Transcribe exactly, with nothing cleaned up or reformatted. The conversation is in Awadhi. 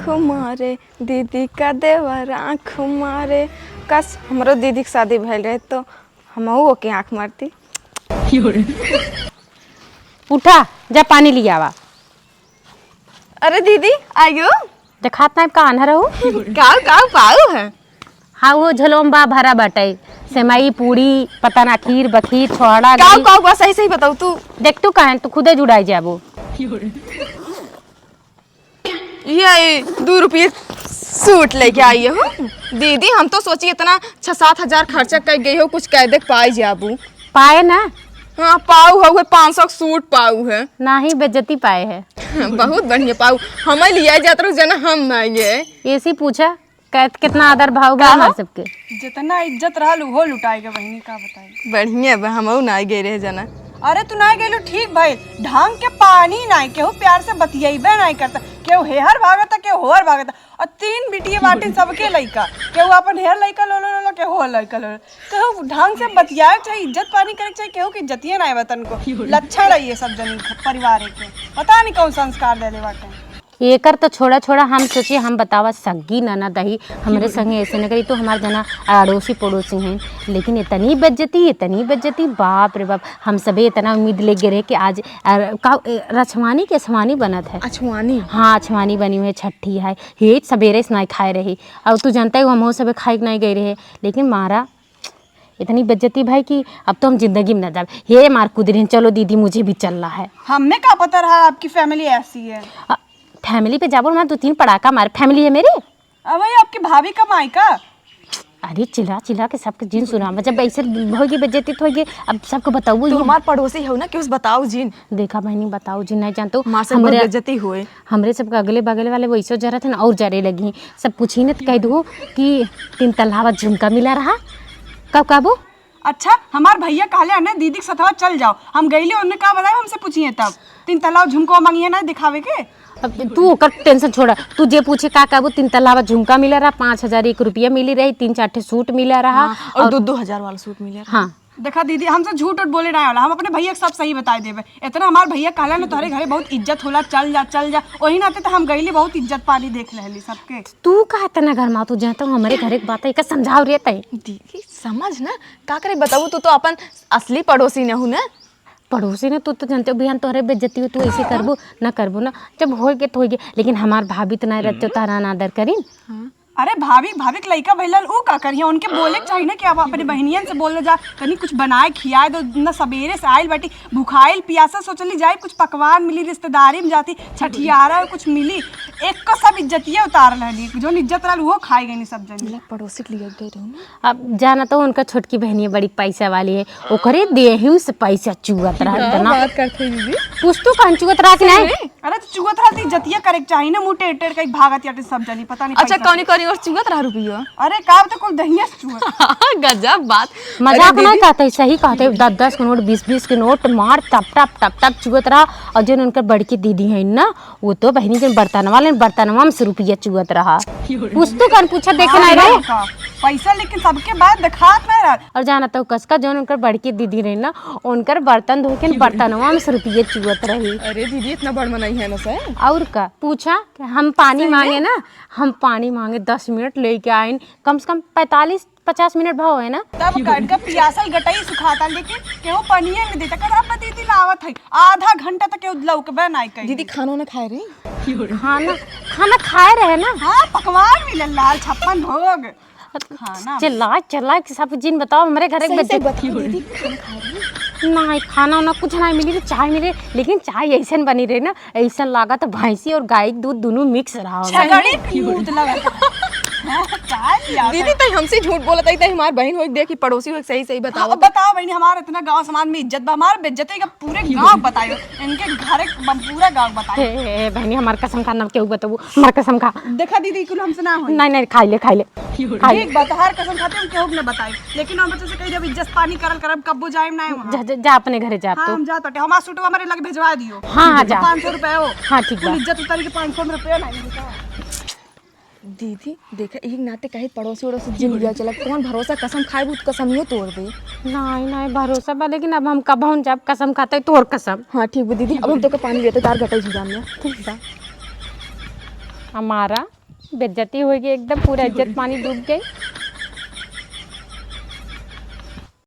आँख मारे, दीदी का देवर आँख मारे। कस हमरो दीदी के शादी भइल रहे तो हमहू ओके आँख मारती। उठा, जा पानी लियावा। अरे दीदी, आइयो। देखात नाहीं का आन्हर हो? काऊ, काऊ पाऊ है? हाँ, वो झोलवा में बा भरा बाटे। सेमई, पूड़ी, पता ना खीर, बखीर, छोड़ा, काऊ, गरी। काऊ बा, सही, सही बताऊ तू। देख तू काहे, तू खुदे जुड़ाई जाबो। ये दू रुपये सूट लेके आई हो। दीदी, हम तो सोची इतना छः सात हजार खर्चा कर गई हो, कुछ कह दे पाई जाबू। पाए ना? हाँ, पाऊ हउए, पाँच सौ के सूट पाऊ है। नाही, बेइज्जती पाए है। बहुत बढ़िया पाऊ, हमें लिया जात रहो जना, हम ना ये। ऐसी पूछा, कै-, कितना आदर भाव बा का? हमार सबके। जितना इज्जत रहल, उहो लुटाए गए बहिनी, का बताई। बढ़िया बा, हमहू ना गए रहे जना। अरे, तू ना गेलू, ठीक भाई, ढंग के पानी ना, केहू प्यार से बतियाइबे ना करता, केहू हेहर भागता, केहू होहर भागता। और तीन बिटिया बाटिन, सबके लइका, केहू अपन हेर लइका लो लो लो लो, केहू हेर लइका लो लो। केहू ढंग से बतियाए के चाही, इज्जत पानी करे के चाही, केहू के इज्जतिये ना आवे तनको। लक्षण है ये सब जनी परिवार के, पता नहीं कौन संस्कार देले बाटे। एकर तो छोड़ा छोड़ा, हम सोची हम बतावा सग्गी ननद ही हमरे संगे ऐसे न करी, तो हमार जना अड़ोसी पड़ोसी हैं, लेकिन इतनी बेइज्जती, इतनी बेइज्जती, बाप रे बाप। हम सबे इतना उम्मीद लेके रहे कि आज अ, का, ए, रछवानी के अछवानी बनत है? अछवानी। हाँ, अछवानी बनी हुई है, छठी है। हे, सबेरे से नाई खाए रही। और तू जानता है, वो हमहू सबे खाए के नाई गए रहे। लेकिन मारा इतनी बेइज्जती भाई कि अब तो हम जिंदगी में ना जाब। हे मार कुदरिन, चलो दीदी, मुझे भी चलना है। हमें का पता रहा आपकी फैमिली ऐसी है। अ, फैमिली पे जाबो ना, दो तीन पड़ाका मार। फैमिली है मेरी। अब ये आपकी भाभी का मायका? अरे चिल्ला चिल्ला के सबके जिन सुनावा, जब ऐसे होगी बेइज्जती तो होगी, अब सबको बताऊ तो ये। हमार पड़ोसी हो ना, कि उस बताऊ जिन। देखा बहनी, बताऊ जिन, नहीं जानतो मार से हमरे, बहुत बेइज्जती हुए। हमरे सबके अगले बगल वाले वैसो जरत है ना, और जरे लगी। सब पूछी न तो कह दू कि तीन तल्लावा झुमका मिला रहा। कब कहबो? अच्छा, हमार भैया कहले ना दीदी के सथवा चल जाओ, हम गईली, उनने का बताए, हमसे पूछिए तब। तीन तल्ला झुमको मंगिए ना दिखावे के। अब तू ओकर टेंशन छोड़ा, तू जे पूछे का कहबू, तीन तल्ला बा झुमका मिला रहा, पाँच हजार एक रुपया मिली रही, तीन चार ठे सूट मिला रहा। हाँ, और और दो दो हजार वाला सूट मिला रहा। हाँ। देखा दीदी, हमसे झूठ उठ बोले ना वाला, हम अपने भैया के सब सही बताए देबे। इतना हमार भैया कहला ना, तोहरे घरे बहुत इज्जत होला, चल जा, चल जा। वही नाते तो हम गईली, बहुत इज्जत पानी देख लेली सबके। तू का इतना घर मा तू जाता हूँ, हमारे घरे के बात है, का समझाओ रे तय। दीदी समझ ना, का करे बताऊ, तू तो अपन असली पड़ोसी न हूँ ना। पड़ोसी ने, तू तो जानते हो, बिहान तोहरे बेइज्जती हो, तू ऐसे करबू ना, करबू ना। जब होइगे तो होइगे, लेकिन हमार भाभी तो ना रहते, तारा ना आदर करीन। हाँ। अरे भाभी, भाभी के लइका भइलन, ऊ का करिहैं? उनके बोले के चाही ना कि आप अपने बहिनियन से बोल जा, तनी कुछ बनाए खियाए दो ना। सबेरे से आइल बाटी भुखाइल पियासा, सोचली जाई कुछ पकवान मिली, रिश्तेदारी में जाती, छठियारा कुछ मिली। एक को सब इज्जतिये उतार लेनी, जो इज्जत रहल उहो खाई गईनी सब जनी। पड़ोसी के लिए गई रहू ना। अब जाना तो उनका छोटकी बहनी बड़ी पैसा वाली है, ओकरे देहियो से पैसा चुअत रहा, हाँ, इतना। बात करते हैं दीदी। कुछ तो कान चुअत रहा कि नहीं? अरे तो चुअत रहा तो इज्जतिया करे के चाही ना, मुंह टेढ़ टेढ़ कहीं भागत याटे सब जनी, पता नहीं अच्छा, पैसा कौनी कौनी और चुअत रहा रुपया? अरे का तो कुल दहिया से चुअत। गजब बात। मजाक अरे नहीं दीदी। कहते, सही कहते, दस दस के नोट, बीस बीस के नोट मार टप टप टप टप चुअत रहा। और जो उनकर बड़की दीदी है ना, वो तो बहनी जन बर्तनवा लेन, बर्तनवा में से रुपया चुअत रहा। कुछ तो कान पूछा देखे हाँ, नहीं रहे। का? पैसा लेकिन सबके बाद दिखात नहीं रहा। और जाना तो कसका जौन उनकर बड़की दीदी रही ना, उनकर बर्तन धोए के बर्तनवा में से रुपये चुअत रही। अरे दीदी, इतना बड़ मनई है ना सर। और का पूछा कि हम पानी सही मांगे में? ना, हम पानी मांगे, दस मिनट लेके आइन, कम से कम पैंतालीस पचास मिनट भाव है ना। तब कट का पियासल गटई सुखाता, लेकिन केहू पनिये न देता। कब दीदी लावत है, आधा घंटा तक केहू लौकबे नहीं करी। दीदी खाना ना खाए रही? खाना, खाना खाए रहे ना। हाँ, पकवान मिलल लाल छप्पन भोग। खाना। चिल्ला चिल्ला के सब जिन बताओ, हमरे घरे सही, बच्चे सही बताओ दीदी, खाना खाए रही? नहीं, खाना उना कुछ नहीं मिली, चाय मिले, लेकिन चाय ऐसन बनी रहे ना, ऐसन लागत भैंसी और गाय के दूध दोनों मिक्स रहा हो। छगड़ी के दूध लगा। हाँ, चाय पिया दीदी, तई हमसे झूठ बोलत है, तई हमार बहन होई, देखी पड़ोसी होई, सही सही बताओ। हाँ, बताओ बहनी, हमार इतना गांव समाज में इज्जत बा, हमार बेइज्जत है, पूरे गांव बतायो, इनके घर हम पूरा गांव बतायो। हे, हे, हे, बहनी, हमार कसम खा, ना केहू बताबू, हमार कसम खा। देखा दीदी, कुल हमसे ना होई। नहीं, नहीं, खाई ले, खाई ले। खाई ले। ठीक बा, तोहार कसम खाते हम केहू के ना बताई, लेकिन हम बच्चों से कही जब इज्जत पानी करल करब, कब्बो जाए ना वहाँ। जा, जा, जा अपने घरे जा हाँ, तू। हम जात बाटे, हमार सूटवा हमारे लगे भेजवा दियो। हाँ, हाँ, जा। पाँच सौ रुपया हो। हाँ, ठीक कुल बा। इज्जत उतारी के पाँच सौ रुपया नहीं मिलता। दीदी, देखा, एक नाते कहे पड़ोसी वड़ोसी जिन लिया चला, कौन भरोसा, कसम खाए, वो कसम ये तोड़ दे। नहीं, नहीं, भरोसा बा, लेकिन अब हम कब हम जब कसम खाते, तोर कसम। हाँ, ठीक बा दीदी, अब हम तोके पानी लेते, तार गटई झुराम लिया। ठीक बा। हमारा बेइज्जती होइ गई एकदम, पूरा इज्जत पानी डूब गई।